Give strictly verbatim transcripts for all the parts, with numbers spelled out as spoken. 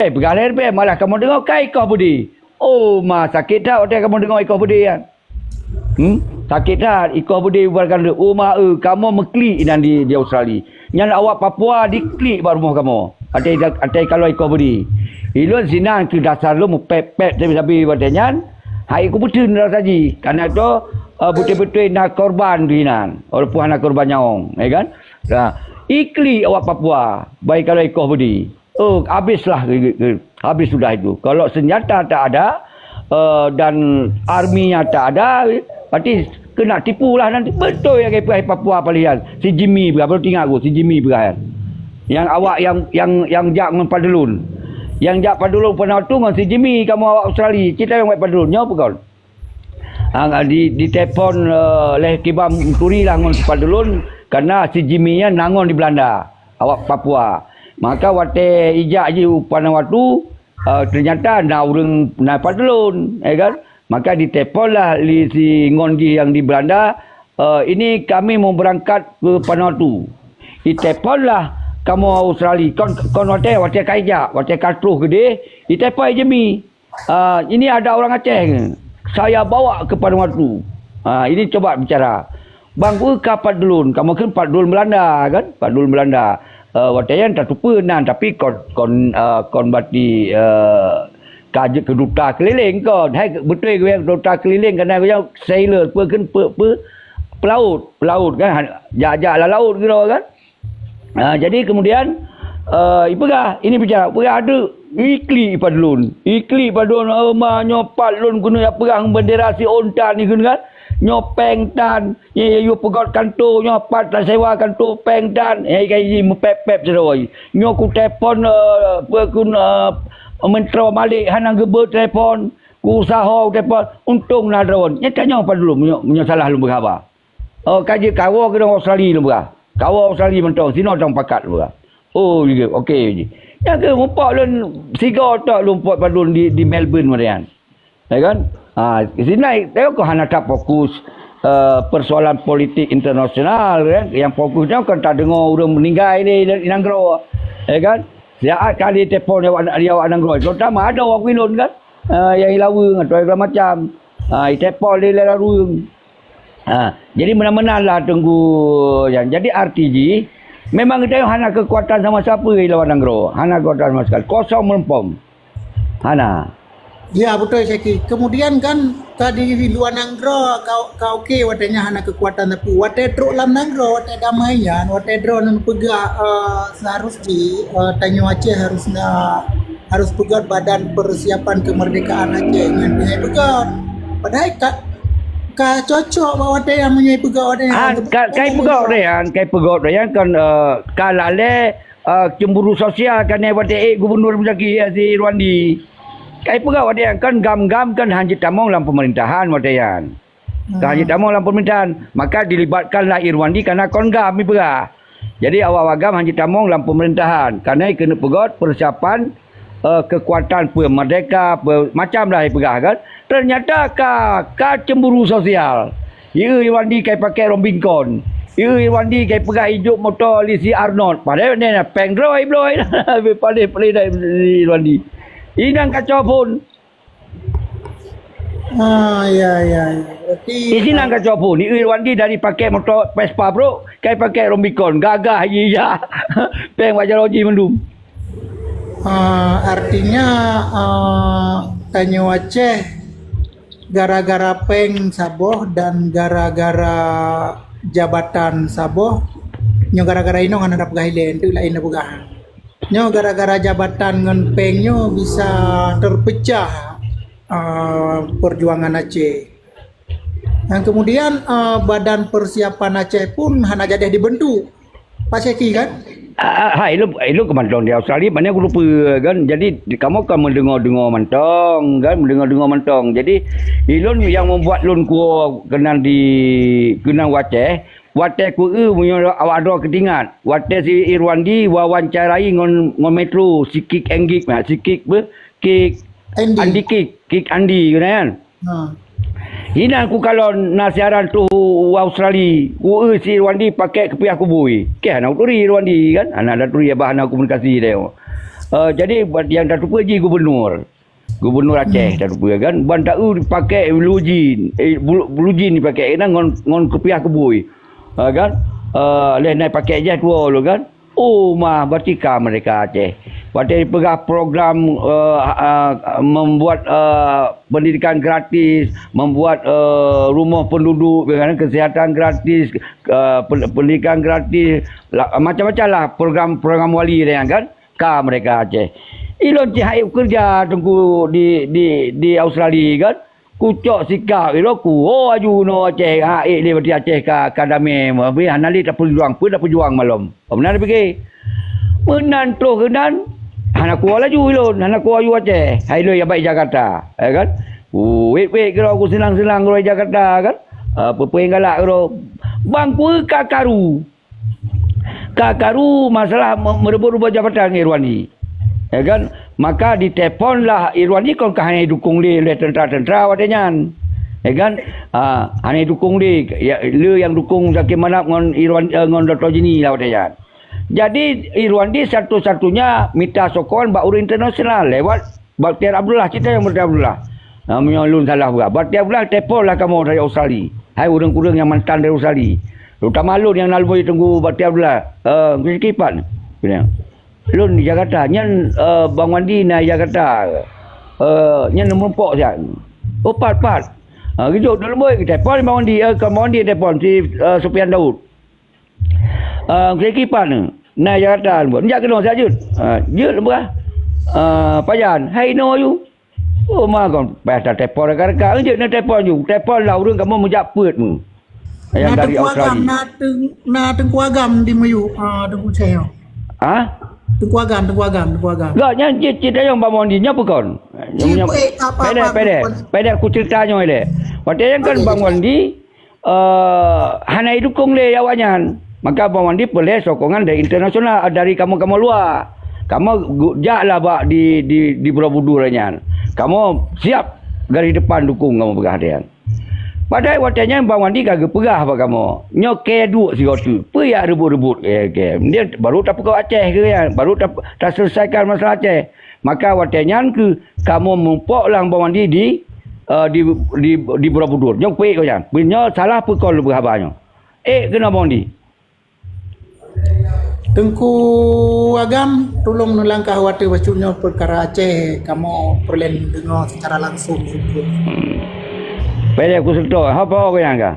Eh, peugah lé, malah kamoe deungoe ka ikoh beudé. Oh, ma sakét that watée kamoe deungoe ikoh beudé nyan. Hmm? Sakét that ikoh beudé bubar ganda. Oh, ma, eh, kamoe meuklik inan di, di Australia. Nyan awak Papua diklik bak rumoh kamoe. Até, até kalon ikoh beudé. Ilôn sinan keu dasar lôn meupéb-péb sabe-sabe watée nyan. Hai kubeuteun rasa jih. Karena tu, eh, beutôi-beutôi na korban di nan. Walaupun hana korban nyawong, ya kan? Nah, iklik awak Papua, bai kalon ikoh beudé. Oh, habislah, habis sudah itu. Kalau senjata tak ada, eh, dan arminya tak ada, berarti kena tipu lah nanti. Betul yang peugah Papua palihan. Si Jimmy peugah, baru ingat aku, si Jimmy peugah kan. Yang awak yang yang yang jak ngon Padulun. Yang jak Padulun pernah tu ngon si Jimmy kamu awak Australia. Cerita yang buat Padulun, nyoe apa kau? Ha, di, di telepon, eh, leh Kiban Turi lah ngon Padulun, karena si Jimmy nyan nangon di Belanda, awak Papua. Maka watée ijak ji u Vanuatu, eh, ternyata na ureuëng na Padulun, ya kan? Maka diteleponlah li si ngon jih yang di Belanda, eh, "Ini kami mau berangkat ke Vanuatu." Diteleponlah kamoe Australia, kon, kon watée, watée ka ijak, watée ka troh keudeh, ditelepon Jimmy. Ah, ini ada orang Aceh ni. Saya bawa ke Vanuatu. Ah, ini coba bicara. Bang, peue ka Padulun? Kamoe kan Padulun Belanda kan? Padulun Belanda. Eh, watée nyan tatupeue nan, tapi kon, kon, eh, kon berarti, eh, ka jeuet keu duta keliling kon. Hai beutôi geuh duta keliling, karena geuh sailor, peue kan, peue, peue, pelaut, pelaut kan, jak-jak lam laut keudroe kan. Ha, jadi kemudian, eh, ipeugah, ini bicara, peugah adeuk, iklik Padulun. Iklik Padulun, "Oh, ma nyoe pat lôn keuneuk jak peugah bendera si ôn tan," ikheun kan. "Nyoe péng tan, nyoe yue peugot kanto, nyoe pat tasewa kanto péng tan." Eh, ka jih meupéb-péb sidroe. "Nyoe kutelepon, eh, peue kun, eh, Menteri Malik hana geubeuet telepon, kuusaho telepon, untông na droen." Nyan tanyoe Padulun, meunyoe, meunyoe salah lôn peugah haba. Oh, ka jeuet kawoe keudroe Australia lôn peugah. Kawoe Australia mantong, sinoe tang pakat lôn peugah. Oh, jeuet, okey jih. Nyang keu mupok lôn sigoe tok lôn pok Padulun di, di Melbourne watée nyan. Ya kan? Ha, sinan teuka hana that fokus, eh, persoalan politik internasional kan. Yang fokus nyoe kan tadeungoe ureuëng meuninggai di, di nanggroe. Ya kan? Siat kali telepon di awak, di awak nanggroe. Terutama ada awak Queensland kan. Eh, yang ilaweueng atau segala macam. Ha, itelepon di lalaweueng. Ha, jadi meunan-meunan lah Teungku Jan. Jadi arti jih, memang geutanyoe hana keukuatan sama sapeue lawan nanggroe. Hana keukuatan sama sekali. Kosong meulempom. Hana. Ya, beutôi, Syeki. Kemudian kan, ka di luwa nanggroe, ka, ka oke, watée nyan hana keukuatan sapeue. Watée trok lam nanggroe, watée damai nyan, watée droeneuh peugah, eh, seharus jih, eh, tanyoe Aceh harus na, harus peugét Badan Persiapan Kemerdekaan Aceh nyan, nyan peugét. Padahai ka, ka cocok bak watée nyan meunyoe peugét watée nyan. Ah, ka, ka ipeugét watée nyan, ka ipeugét watée nyan kan, eh, ka lalée, eh, cemburu sosial kan, eh, watée ék Gubernur Muzaki, eh, si Irwandi. Ka ipeugét watée nyan kan GAM-GAM kan han jeuet tamong lam pemerintahan watée nyan. Ka han jeuet tamong lam pemerintahan, maka dilibatkanlah Irwandi karena kon GAM ipeugah. Jadi awak-awak GAM han jeuet tamong lam pemerintahan, karena keuneuk peugét persiapan, eh, keukuatan peue merdeka, peue macam lah ipeugah kan. Ternyata ka, ka cemburu sosial. Ieu Irwandi ka ipakék rong bingkon. Ieu Irwandi ka ipeugah ijok moto lé si Arnold. Padahai nyan péng droe ibloe. Paléh-paléh dah Irwandi. Inan kacau phon. Ah, ya, ya, ya. Berarti, isinan kacau phon. Ni Irwandi dari pakék moto Vespa, bro. Kai pakék rong bingkon. Gagah, iya. Péng bak jaroe jih mandum. Ah, artinya, ah, tanyoe Aceh gara-gara péng saboh dan gara-gara jabatan saboh, nyoe gara-gara inong hana peugah ilée, enteuk laén na peugah. Nyoe gara-gara jabatan ngon péng nyoe bisa terpecah, ah, perjuangan Aceh. Dan kemudian, ah, Badan Persiapan Aceh pun hana jadi dibentuk. Pak Syeki, kan? Ah, ah, hai, ilôn, ilôn keumantong di Australia, mana aku lupa, kan? Jadi, kamoe kan meudeungoe-deungoe mantong, kan? Meudeungoe-deungoe mantong. Jadi, ilôn nyang membuat lôn kuwoe keunan di, keunan watée, watée ku eu meunyoe awak droe keutingat. Watée si Irwandi wawancarai ngon, ngon Metro, si Kik Enggik, nah, si Kik beuh, Kik Andi. Andi Kik, Kik Andi, kan? Ha. Inan ku kalon na siaran tu u Australia, ku eu si Irwandi pakék keupiah kubui. Keh hana uturi Irwandi kan? Hana ada turi bah hana komunikasi dia. Eh, jadi, buat nyang tateupeue jih gubernur. Gubernur Aceh, hmm, tateupeue kan. Ban taeu dipakai blue jean. Eh, blue, blue jean dipakai, kan, ngon, ngon kupiah keubui. Eh, kan? Eh, lheuh nyan pakai jas tuwoe lom, kan. Oh, mah, berarti ka merdeka Aceh. Watèe dipeugah program, eh, eh, membuat, eh, pendidikan gratis, membuat, eh, rumah penduduk, kan, kesihatan gratis, eh, pen-, pendidikan gratis, la-, macam-macam lah program-program wali nyan, kan. Ka merdeka Aceh. Ilôn cit han ék keureuja Teungku di, di, di Australia, kan. Kucok sikap ilôn, kuwoe aju keunoe Aceh, han ék lé, berarti Aceh ka, ka damé, tapi hana lé tapeujuang, peue tapeujuang malom. Meunan pike. Meunan troh keunan, hana kuwoe laju ilôn, hana kuwoe aju Aceh. Hai lôn nyang bak Jakarta, ya kan? Kuwét-wét keudroe, kuseunang-seunang keudroe Jakarta, kan? Ah, peue-peue nyang galak keudroe. Bang, peue ka karu. Ka karu masalah me-, meureubot-reubot jabatan ngon Irwandi. Ya kan? Maka ditelepon lah Irwandi, kon ka hana dukung lé lé tentara-tentara watèe nyan. Ya kan? Ha, hana dukung lé, ya, le nyang dukung Zaki Manaf ngon Irwan, eh, ngon Doktor Jini lah watèe nyan. Jadi, Irwandi satu-satunya mita sokongan bak ureueng internasional lewat Bakhtiar Abdullah, cit tanyong Bakhtiar Abdullah. Ha, meunyoe lôn salah buet. Bakhtiar Abdullah telepon lah kamoe dari Australia. Hai ureueng-ureueng nyang mantan dari Australia. Terutama lôn nyang na lôn teungku Bakhtiar Abdullah. Eh, Rizky Ipan. Lôn di Jakarta. Nyan, eh, Bang Wandi na di Jakarta. Eh, nyan meurumpok siat. Oh, pat, pat. Ha, geujok dulu boy, telepon Bang Wandi. Eh, kon Bang Wandi telepon, si, eh, Supian Daud. Ah, Rizky Ipan ni. Na Jakarta lôn buet. Jak keunoe siat jeuet. Ah, jeuet lôn peugah. Ah, pajan, hai inoe yue. Oh, ma kon payah tatelepon raka-raka. Jeuet na telepon yue. Telepon lah ureueng kamoe meujak peuet mu. Nyang dari Australia. Na Teungku Agam, na Teung-, na Teungku Agam di Meyuh, ah, Teungku Cheo. Ha? Teungku Agam, Teungku Agam, Teungku Agam. Gak nyan cit, cit tanyong Bang Wandi, nyoe peue kon? Cit, nyoe, eh, apa, pedek, apa, pedek. Pedek ku cerita nyoe ilèe. Watèe nyan kan Bang Wandi, eh, hana jidukong lé awaknyan. Maka Bang Wandi peureulèe sokongan dari internasional, dari kamoe-kamoe luwa. Kamoe gu-, jaklah bak di, di, di Borobudur nyan. Kamoe siap garis depan dukong kamoe peugah nyan. Padahai watèe nyan Bang Wandi ka geupeugah bak kamoe, nyoe kèe duek sigoe teuk. Peue jak reubot-reubot kèe, kèe? Dia baru tapeugah Aceh kèe nyan, baru ta-, taselesaikan masalah Aceh. Maka watèe nyan kheueh kamoe mupok lam Bang Wandi di, eh, di, di, di Borobudur. Nyoe peuék gobnyan. Meunyoe salah peue kon lôn peugah haba nyoe. Ék keunoe Bang Wandi. Teungku Agam, tulông neulangkah watèe bacut nyoe peukara Aceh, kamoe peureulèe deungoe secara langsung. Hmm. Payah kuseutôt, haba gobnyan ka?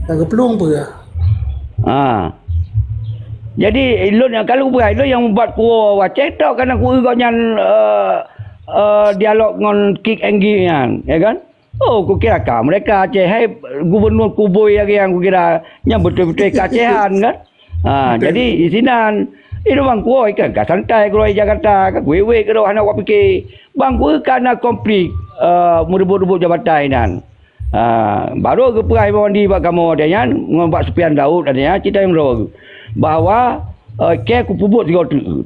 Ka geuplueng peue? Ha. Jadi, lôn nyang ka lôn peugah, lôn nyang mubat kuwoe Aceh tok, kana kueu gobnyan, eh, eh, dialog ngon Kik Enggi nyan, ya kan? Oh, kukira ka mereka Aceh, hai gubernur kubui lagèe nyang kukira, nyang beutôi-beutôi keacehan kan? Ha, betul. Jadi, di sinan, di Bang Kuwoe kan ka santai keudroe di Jakarta, ka wék-wék keudroe hana awak pike. Bang Kuwoe ka na konflik, eh, meureubot-reubot jabatan inan. Ah, baru geupeugah Bang Wandi bak kamoe watèe nyan, ngon bak Supian Daud watèe nyan, cit tanyong droe bahwa, eh, kèe kupeubuet sigoe teuk.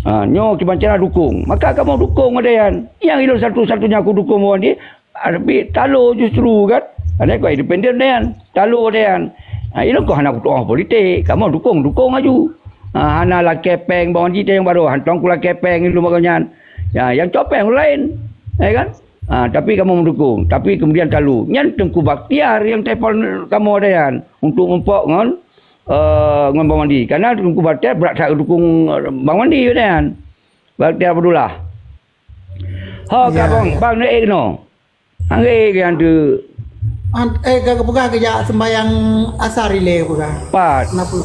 Ah, nyoe kiban cara dukong. Maka kamoe dukong watèe nyan. Nyang ilôn satu-satunya kudukong Bang Wandi, ah, tapi talo justru kan. Ada kok independen watèe nyan. Talo watèe nyan. Ah, ilôn kok hana kutu'oh politik. Kamoe dukong, dukong aju. Ah, hana lakèe pèng Bang Wandi tanyong baru. Hantom kulakèe pèng ilôn bak gobnyan. Ya, nyang cok pèng ureueng laén. Ya kan? Ah, tapi kamoe meudukong, tapi kemudian talo. Nyan Teungku Bakhtiar nyang telepon kamoe watèe nyan untuk mupok ngon, eh, ngon Bang Wandi. Karena Teungku Bakhtiar brat that dukong, eh, Bang Wandi watèe nyan. Bakhtiar Abdullah. Ho ka, ya, bang, ya. Bang, neuék keunoe. Hana ék keu nyan teuk. An-, eh, ka geupeugah geujak sembahyang asar ilèe peugah. Pat. Kenapa?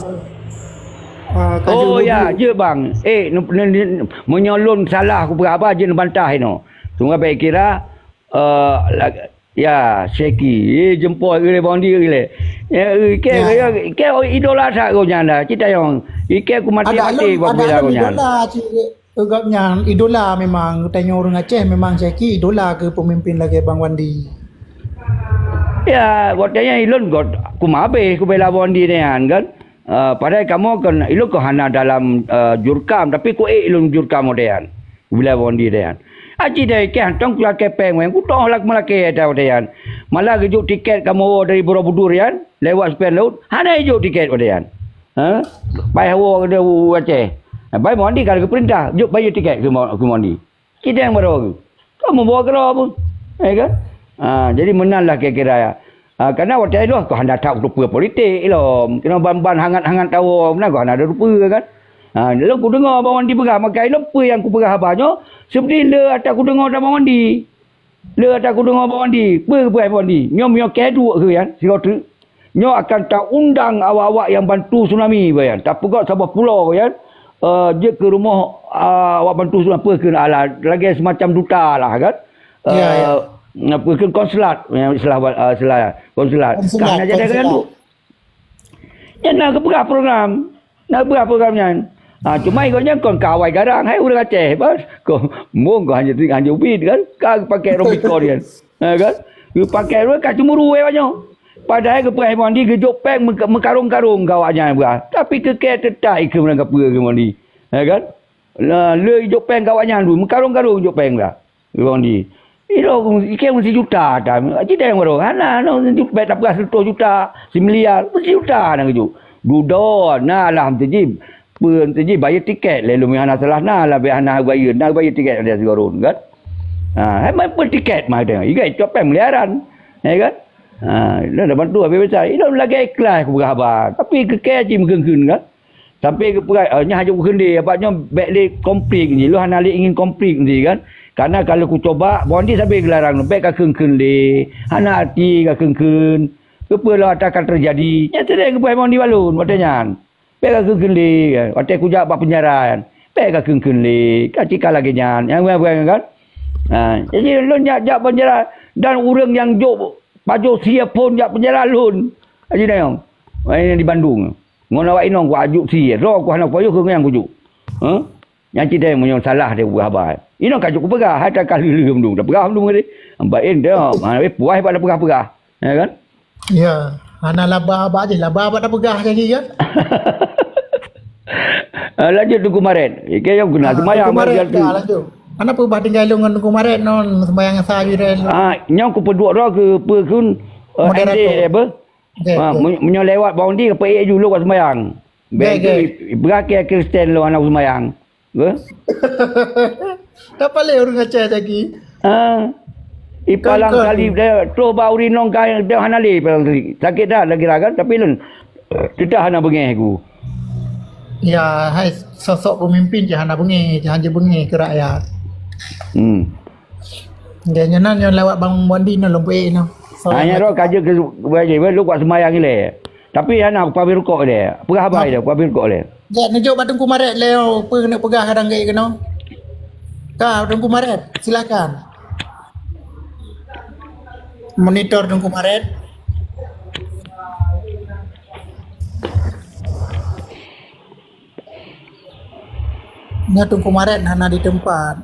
Ah, ka jeuet. Oh, ya, jeuet, bang. Eh, nu-, nu-, nu-, meunyoe lôn salah kupeugah haba, jeuet neubantah inoe. Cuma bèk kira, eh, la-, ya, Syeki. Eh, jumpa ilèe, Bang Wandi ilèe. Ya, eh, kè, ya, ya, kè idola that gobnyan dah, cit tanyong. Kè ku mati-mati buat bela gobnyan. Idola, cit, eh, gobnyan idola memang. Tanyoe ureueng Aceh memang Syeki idola keu pemimpin lagèe Bang Wandi. Ya, watèe nyan ilôn got, kuma habéh kubela Bang Wandi nyan kan. Ah, padahai kamoe kon, ilôn kon hana dalam, eh, jurkam, tapi kuék ilôn jurkam watèe nyan. Bila Bang Wandi watèe nyan. Aji dai kèe hantom kulakèe pèng wèng, kutoh lah meulakèe ata watèe nyan. Malah geujok tiket kamoe woe dari Borobudur nyan, lewat Supian Daud, hana jijok tiket watèe nyan. Ha? Paih woe keunoe u Aceh. Bai Muhandi ka geupeurintah, jok bayeue tiket keu Mu-, keu Muhandi. Cideng baroe geuh. Ka mubawa keudroe pun. Ya kan? Ha, jadi meunan lah kira-kira ya. Ha, karena watèe nyoe ka hana that teupeue politik lom. Keunoe ban-ban hangat-hangat tawoe, meunan ka hana teupeue kan. Ha, lôn kudeungoe Bang Wandi peugah, maka lôn peue nyang kupeugah haba nyoe, seubeuti le ata kudeungoe ata Bang Wandi. Le ata kudeungoe Bang Wandi, peue geupeugah Bang Wandi? Nyoe meunyoe keu duek keu nyan, sigoe treuk. Nyoe akan taundang awak-awak nyang bantu tsunami, bayan. Tapeugöt saboh pulo, bayan. Eh, jeuet keu rumoh, ah, awak bantu tsunami, peue kheun, alah, lagèe semacam duta lah, kan? Ya, ya. Eh, peue kheun konsulat, ya, istilah, eh, istilah konsulat. Konsulat, ka hana jadi konsulat. Nyan na geupeugah program. Na geupeugah program nyan. Ha, cuma gobnyan kon kawai garang, hai ureueng Aceh, bos. Kon mung kon hana, hana ubit kan. Ka geupakai Rubicon kan. Ha, kan? Geupakai Rubicon ka cemburu, eh, awak nyoe. Padahai geupeugah Mandi geujok péng meuka-, meukarong-karong keu awak nyan peugah. Tapi keu kèe teutap ikheun meunan kapeue keu Mandi. Ha, kan? Nah, le ijok péng keu awak nyan dulu, meukarong-karong ijok péng peugah. Geupeugah Mandi. Inoe ikheun meusijuta tan. Aji dayang baroe. Hana, hana, bèk tapeugah sireutôh juta, similiar, meusijuta na geujok. Dudoe, na lah meuteujih. Peue meuteujih, bayeue tiket lé lôn, hana salah na, lah bèk hana bayeue, na bayeue tiket ada sigoe rôn, kan? Ha, hai mai peue tiket mah teuh. Igai cok péng miliaran. Ya kan? Ha, dah, dah bantu habéh besai. Inoe lagèe ikhlas kupeugah haba. Tapi keu kèe cit meukeun-keun, kan? Sampai geupeugah, eh, nyan hana kheun lé, abak nyoe bèk lé konflik ni. Lôn hana lé ingin konflik ni kan. Karena kalau kucoba, Bondi sabe geularang, bèk kakheun-kheun lé. Hana arti kakheun-kheun. Keupeue lôn ata ka teujadi. Nyan sidéh geupeugah Bondi bak lôn, watèe nyan. Bèk kakheun-kheun lé, kan. Watèe kujak bak peunjara, kan. Bèk kakheun-kheun lé. Ka cit ka lagèe nyan. Nyang peugah kan. Ha, jadi lôn jak, jak peunjara dan ureueng nyang jok pajoh sie phôn jak peunjara lôn. Haji Dayong. Nyang di Bandung. Ngon awak inong kuajuk sie, droe ku hana kupajoh keu nyang kujuk. Hah? Nyan cit deh meunyoe salah deh kupeugah haba. Inong ka jeuet kupeugah, hai ka lheueh-lheueh meudung. Tapeugah meudung tadi. Baén deh, mana weh puas bak tapeugah-peugah. Ya kan? Ya, hana laba bak jih, laba bak tapeugah lagi kan? Ah, lanjut Teungku Maret. Oke, yang kena sembahyang Teungku Maret, dah, lanjut. Hana peubah tinggai lôn ngon Teungku Maret non sembahyang sa jih deh. Ah, nyang kupeuduek droe keu peue kheun, eh, moderator. M D apa? Oke, ah, oke. Meunyoe lewat Bondi, peuék ju lôn kat sembahyang. Oke, oke. Bagi Kristen lôn hana sembahyang. Ke? Dah paléh ureueng Aceh lagi. Ah. Ipalang salib deh, troh bak ureueng inong ka deh hana lé palang salib. Sakét that lagi lah kan, tapi lôn tetap hana beungéh ku. Ya, hai sosok pemimpin cit hana beungéh, cit hana beungéh keu rakyat. Hmm. Dia nyan nyoe lewat Bang Bondi nyoe lôn peuék nyoe. So, hanya roh ka jeuet keu, keu, keu, lu kuat sembahyang ilèe. Tapi hana kupabi rukok ilèe. Peugah haba ilèe, kupabi rukok ilèe. Jeuet neujok bak Teungku Maret lé, peue keuneuk peugah kadang gét keunoe. Ka, Teungku Maret, silakan. Monitor Teungku Maret. Nyoe Teungku Maret hana di teumpat.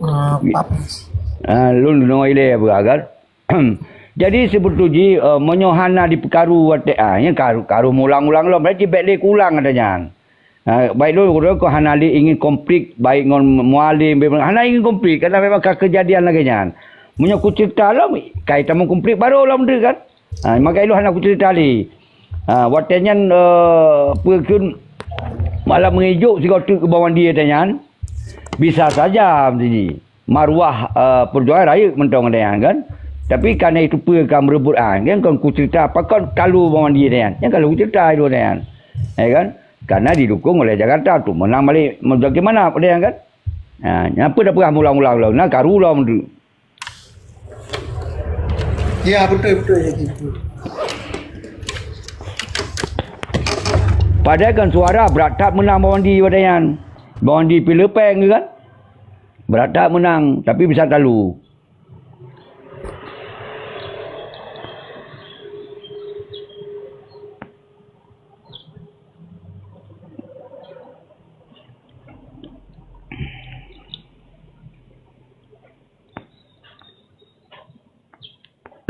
Ah, Pak Pres. Ah, lôn deungoe ilèe peugah kan. Jadi seubeutôi jih, eh, meunyoe hana dipeukaru watèe, ah, nyan karu, karu meulang-ulang lom, berarti bèk lé kulang ata nyan. Ah, baik lôn uroe keu hana lé ingin konflik baik ngon mualim, baik ngon, hana ingin konflik, karena memang ka keujadian lagèe nyan. Meunyoe kuceurita lom, ka itamong konflik baru lom tu kan. Ah, maka ilôn hana kuceurita lé. Ah, watèe nyan, eh, peue kheun malam meungijok sigoe teuk keu Bang Wandi watèe nyan. Bisa saja meuteujih. Maruah, eh, peujuangan rayeuk mantong nyan kan. Tapi karena itu peue ka meureubot, ah, nyan kon kuceurita pakon kalu Bang Wandi nyan. Nyan kalu kuceurita itu nyan. Ya kan? Karena didukung oleh Jakarta untuk menang balik bagaimana pada nyan kan. Ha, nyan peue dah peugah meulang-ulang lom. Nah, karu lom tu. Ya, betul, betul, ya, betul. Padahai kan suara brat that menang Bang Wandi pada nyan. Bang Wandi pih leupeng kan? Brat that menang, tapi bisa talu.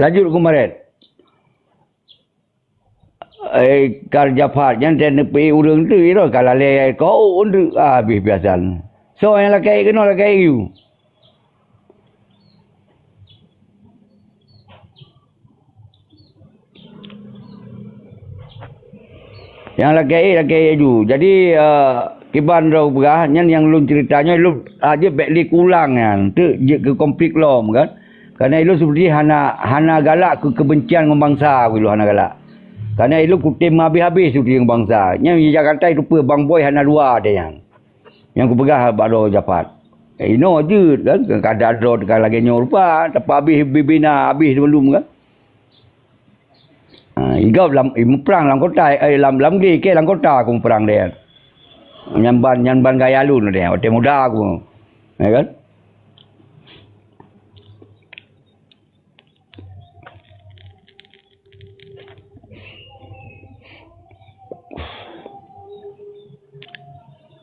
Lanjut keumaret. Eh, Kar Jafar, nyan teuneupeu ureueng teuk, ka lalè kau teuk, habéh biasa. So, nyang lakèe keunoe lakèe you. Nyang lakèe, lakèe laju. Jadi, eh, Kiban droe peugah, nyan nyang lôn ceurita nyoe, lôn, ah, jeuet bék lé kuulang nyan, teuk jeuet keu konflik lom kan. Karena ilôn seperti hana, hana galak keu keubencian ngon bansa, ilôn hana galak. Karena ilôn kutem habéh-habéh seperti ngon bansa. Nyan di Jakarta itu peue Bang Boy hana dua deh nyan. Nyang kupeugah bak droe Jafar. Eh, inoe jeuet kan, kada droe teuka lagée nyoe rupa, tapi habéh bibina, habéh teuma lom kan. Ha, i gob lam, i muprang lam kota, eh, lam, lam glé, keu lam kota aku muprang deh. Nyan ban, nyan ban gaya lôn deh, watée muda aku. Ya kan?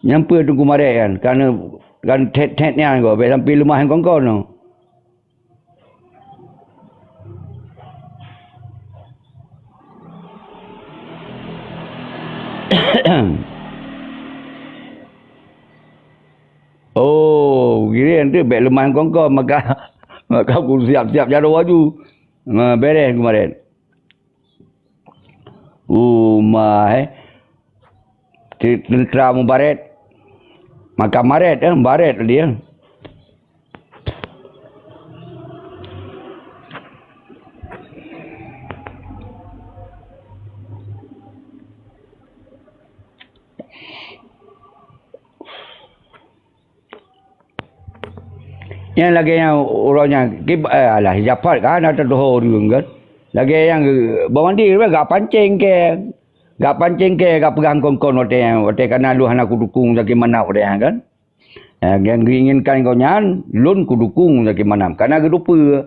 Nyan peue Teungku Maret nyan, kan, kan that-that nyan kok, bék sampai leumah nyan kon-kon nyoe. Oh, giliran tu bék leumah kon-kon, maka, maka ku siap-siap jaroe laju. Ha, beres keumarin. Uma, eh. Te-, tentera mubaret. Maka maret, eh, baret dia. Nyan lagée nyan uroe nyan, kib-, eh, alah, Jafar kan hana teutuho ureuëng kan. Lagée nyang, eh, Bang Wandi, gak pancéng kée. Gak pancéng kée, gak peugah kon-kon watée nyan, watée kana lôn hana kudukung Zaki Manaf watée nyan kan. Eh, nyang geuinginkan gobnyan, lôn kudukung Zaki Manaf. Kana geudupeue,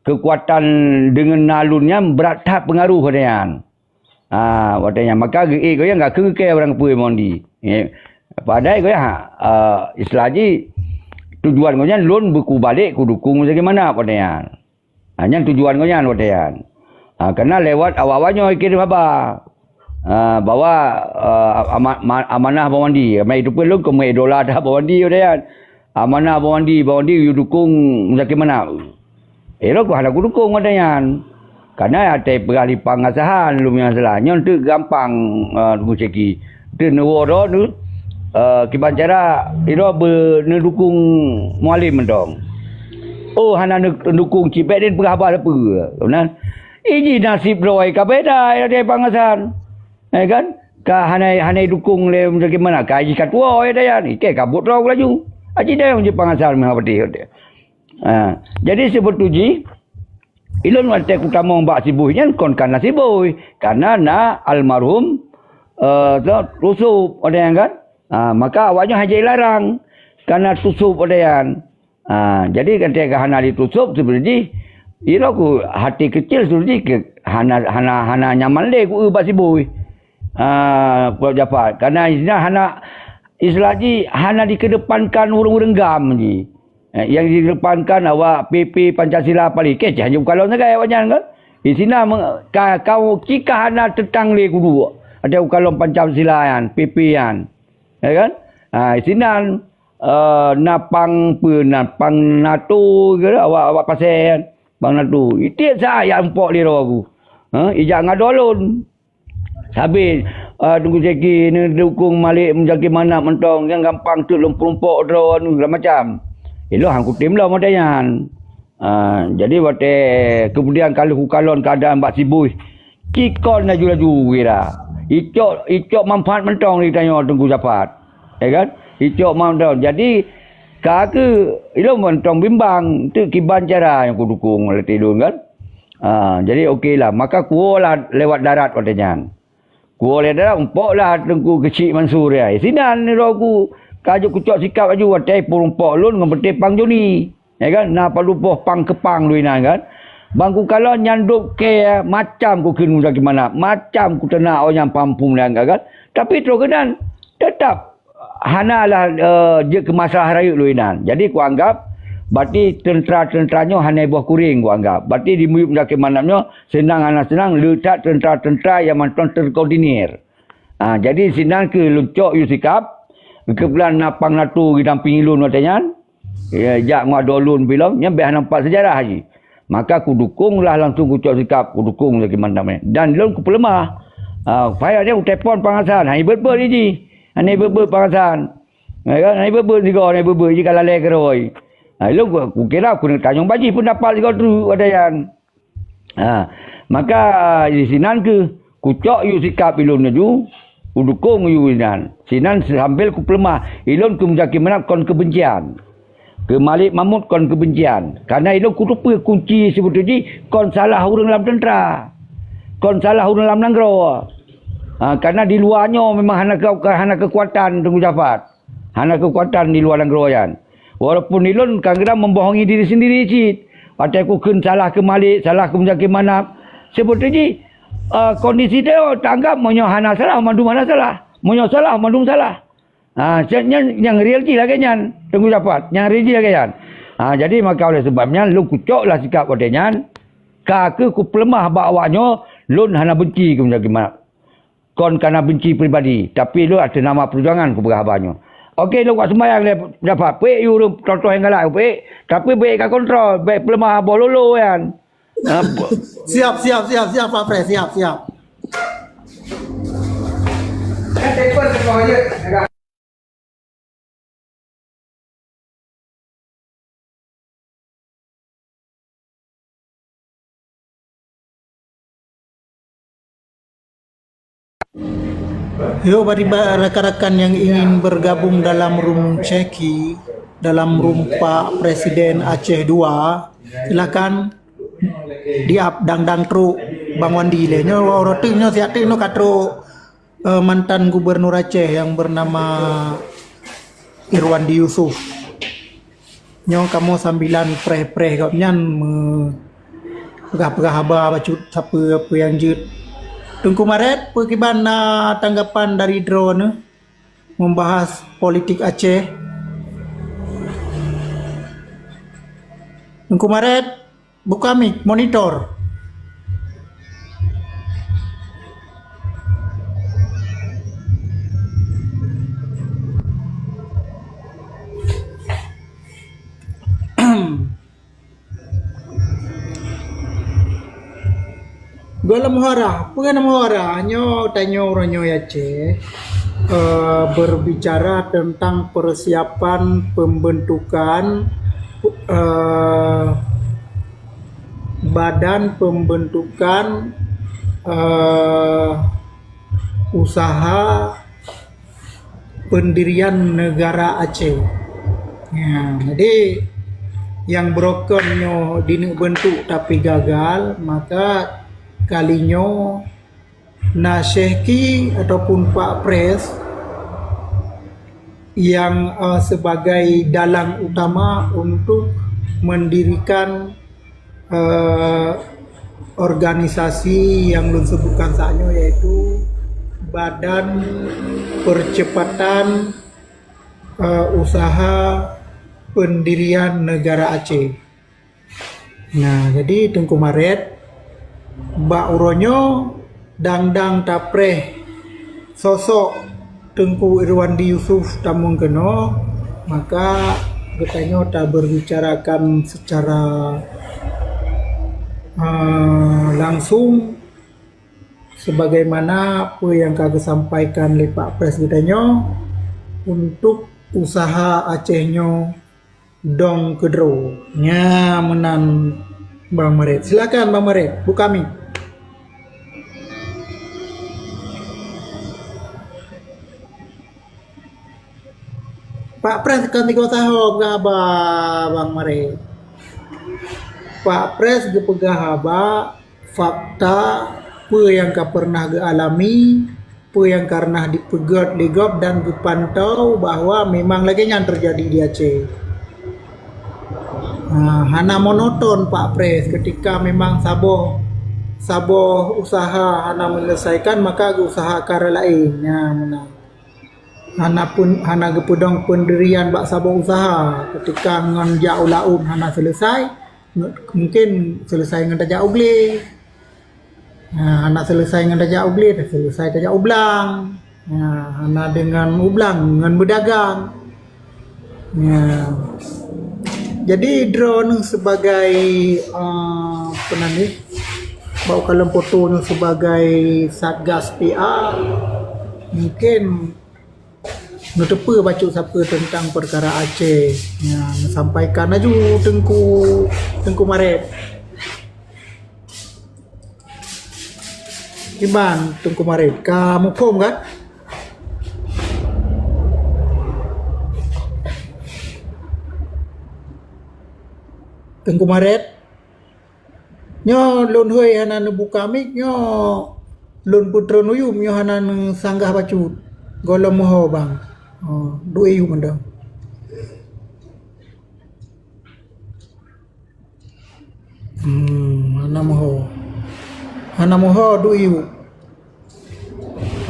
keukuatan deungon na lôn nyan brat that peungaroh watée nyan. Ah, watée nyan maka geu-ék gobnyan gak keu kée barang peue Mondi. Eh, padahai gobnyan, ha, ah, istilah jih, tujuan gobnyan lôn beukubalek kudukung Zaki Manaf watée nyan. Ha, nyan tujuan gobnyan watée nyan. Ha, karena lewat awak-awak nyoe kirim haba. Ha, bahwa, ah, ama-, ma-, amanah Bang Wandi. Ramai itu pun lôn keu idola dah Bang Wandi watée nyan. Amanah Bang Wandi, Bang Wandi yue dukung Zaki Manaf. Eh, lôn ku hana kudukung watée nyan. Kana watée peugah lipang asahan lôn nyang salah. Nyoe teuk gampang, eh, Teungku Syeki. Teuk neuwoe droe, eh, kiban cara droe beu neudukung Mualem mantong. Oh, hana neu-, neudukung cit, bék den peugah haba sapeue. Nah, iji naseb droe ka beda, ya, lipang asahan. Eh, kan? Ka hana, hana dukung lé Zaki Manaf, ka jih ka tuwoe, ya, Dayan. Ikée ka buet droe laju. Aji Dayan jih pangasahan meuha patéh. Ha, jadi seubeutui jih, ilôn watée kutamong bak Siboh nyan kon kana Siboh, kana na almarhum, eh, tu, Tusop, ada nyang kan? Ha, maka awaknyan hana jilarang kana Tusop ada nyan. Ha, jadi ketika hana di Tusop seubeutui jih, ilôn ku hati kecil seubeutui jih ke hana, hana, hana nyaman lé ku eu bak Siboh. Ha, Pulo Jafar. Karena istilah hana, istilah jih hana dikedepankan ureuëng-ureuëng GAM jih. Eh, yang dikedepankan awak P P Pancasila paling kecil hanya ukalon sagai awak nyan kan. Di sina me-, ka, ka, cika hana teutang lé kudu. Ada ukalon Pancasila nyan, P P nyan. Ya kan? Ha, di sinan, eh, na pang pe, na pang NATO ke, awak, awak pasai kan. Pang NATO. Itiek sa ayat empok lé roh aku. Ha, ijak ngadolon. Sabé, ah, Teungku Syeki neudukung Malik Muzakir Manaf mantong, nyang gampang teuk lôn peurumpok droe anu, segala macam. Ilôn han kutem lom watée nyan. Ah, jadi watée keumudian ka lheueh kukalon keuadaan bak Siboh, cikon laju-laju kira. Icok, icok manfaat mantong di tanyoe Teungku Jafar. Ya kan? Icok mantong. Jadi, ka keuh ilôn mantong bimbang, teuk kiban cara nyang kudukung lé ilôn kan. Ah, jadi oke lah. Maka kuwoe lah lewat darat watée nyan. Kuwoe lé dalam, umpok lah Teungku Keuchik Mansur, ya. Sinan droe ku, ka jeuet kucok sikap laju watée peurumpok lôn ngon peunteng Pang Joni. Ya kan? Na padub boh pang keupang lôn inan kan. Ban kukalon nyan dop kée, ya, macam kukheun Muzakir Manaf, macam kuteunak awak nyan pampum dan kan. Tapi troh keunan, teutap hana lah, eh, jeuet keu masalah rayeuk lôn inan. Jadi kuanggab, berarti teuntra-teuntra nyoe hana boh kuréng kuanggab. Berarti di miyueb Muzakir Manaf nyoe seunang hana seunang, le that teuntra-teuntra nyang mantong teukoordinir. Ha, jadi sinan keuh lôn cok yue sikap, keubeulan na pang NATO geudampingi lôn watée nyan. Ya, jak ngon adoe lôn bilom, nyan bék hana nampak seujarah jih. Maka kudukung lah langsung kucok sikap, kudukung Muzakir Manaf nyan. Dan lôn kupeuleumah. Ha, payah nyan kutelepon Pang Hasan, hai beuet-beuet jih. Hana beuet-beuet Pak Hasan. Ya kan? Hana beuet-beuet sigoe, hana beuet-beuet jih ka lalée keudroe. Ha, ilôn ku, kukira keuneuk tanyong bak jih peundapat sigoe treuk watée nyan. Ha, maka di sinan keuh kucok yue sikab ilôn laju, kudukong yue inan. Sinan sambil kupeuleumah, ilôn keu Muzakir Manaf kon keubencian. Keu Malik Mahmud kon keubencian. Kareuna ilôn kuteupeue kunci sibeutôi jih kon salah ureuëng lam teuntra. Kon salah ureuëng lam nanggroe. Ha, kareuna di luwa nyoe memang hana keu-, hana keukuatan Teungku Jafar. Hana keukuatan di luwa nanggroe nyan. Walaupun ilôn kadang-kadang membohongi diri sendiri cit. Watée kukheun salah keu Malik, salah keu Muzakir Manaf. Sibeutôi jih, eh, kondisi teuh tanggap meunyoe hana salah, mandum hana salah. Meunyoe salah, mandum salah. Ha, nyang, nyang real jih lagée nyan, Teungku Jafar. Nyang real jih lagée nyan. Ha, jadi maka oleh sebab nyan, lôn kucok lah sikab watée nyan. Ka keuh kupeuleumah bak awak nyoe, lôn hana benci keu Muzakir Manaf. Kon kana benci pribadi, tapi lôn ateueh nama peujuangan kupeugah haba nyoe. Oke, lôn buat sumbayang lé dapat. Peuék yue ureuëng toh-toh nyang galak peuék, tapi bèk ka kontrol, bèk peuleumah boh lolo nyan. Siap, siap, siap, siap, Pak Pres, siap, siap. Yo, bari ba-, rakan-rakan yang ingin bergabung dalam room Ceki, dalam room Pak Presiden Aceh dua, silakan di-up dang-dang trok Bang Wandi lé. Nyoe, nyoe siat nyoe ka trok eh, mantan gubernur Aceh yang bernama Irwandi Yusuf. Nyoe kamoe sambilan preh-preh gobnyan me-, peugah-peugah haba bacut sapeue-peue nyang jeuet. Teungku Maret, peue kiban na tanggapan dari droeneuh membahas politik Aceh? Teungku Maret, buka mic, monitor. Goh lam muhara, peue na muhara? Nyoe tanyoe uroe nyoe Aceh, eh, berbicara tentang persiapan pembentukan, eh, badan pembentukan, eh, usaha pendirian negara Aceh. Ya, jadi yang broken nyoe dineuk bentuk tapi gagal, maka kali nyoe na Syehki ataupun Pak Pres yang, eh, sebagai dalang utama untuk mendirikan, eh, organisasi yang lôn sebutkan saat nyoe, yaitu Badan Percepatan, eh, Usaha Pendirian Negara Aceh. Nah, jadi Teungku Maret, bak uroe nyoe dang-dang tapreh sosok Teungku Irwandi Yusuf tamong keunoe, maka geutanyoe taberbicarakan secara, eh, langsung sebagaimana peue nyang ka geusampaikan lé Pak Pres geutanyoe untuk usaha Aceh nyoe dong keudroe. Nya meunan Bang Maret. Silakan Bang Maret, buka mic. Pak Pres kan tiga tahun peugah haba Bang Maret. Pak Pres geupeugah haba fakta peue nyang ka pernah geualami, peue nyang ka pernah dipeugét lé gob dan geupantau bahwa memang lagée nyan teujadi di Aceh. Ha, hana monoton Pak Pres ketika memang saboh, saboh usaha hana menyelesaikan, maka geuusaha cara laén. Nya meunan. Hana pun, hana geupeudong pendirian bak saboh usaha. Ketika ngon jak u laôt hana selesai, mungkin selesai ngon tajak u glé. Ha, hana selesai ngon tajak u glé, selesai tajak u blang. Ha, hana deungon u blang, ngon beudagang. Ya. Jadi droeneuh sebagai, eh, apa nan ni? Bak kalon foto nyoe sebagai Satgas P R, mungkin Neuteupeue bacut sapeue teuntang peukara Aceh. Nyan, sampaikan laju Teungku, Teungku Maret. Kiban Teungku Maret, ka muphom kan? Teungku Maret, nyoe lôn hôi hana neubuka mik, nyoe lôn peutrön u yup, nyoe hana neusanggah bacut. Gohlom meuho bang. Oh, duek yup mantong. Hmm, hana meuho. Hana meuho duek yup.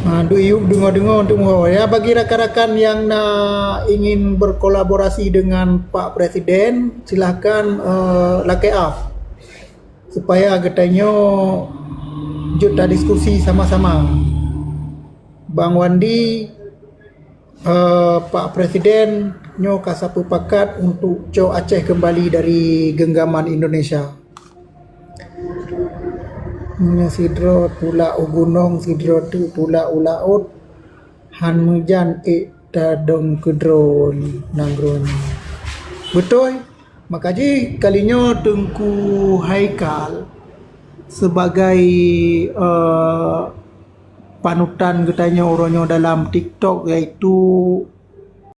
Ha, duek yup deungoe-deungoe untuk meuho. Ya, bagi rakan-rakan yang na ingin berkolaborasi dengan Pak Presiden, silahkan, eh, lakée up supaya geutanyoe jeuet tadiskusi sama-sama. Bang Wandi, eh, Pak Presiden nyoe ka sapeupakat untuk cok Aceh kembali dari genggaman Indonesia. Meunyoe sidroe tulak u gunong, sidroe teuk tulak u laôt, han meujan ék tadong keudroe nanggroe nyoe. Beutôi? Maka jih kali nyoe Teungku Haikal sebagai, eh, panutan geutanyoe uroe nyoe dalam TikTok, yaitu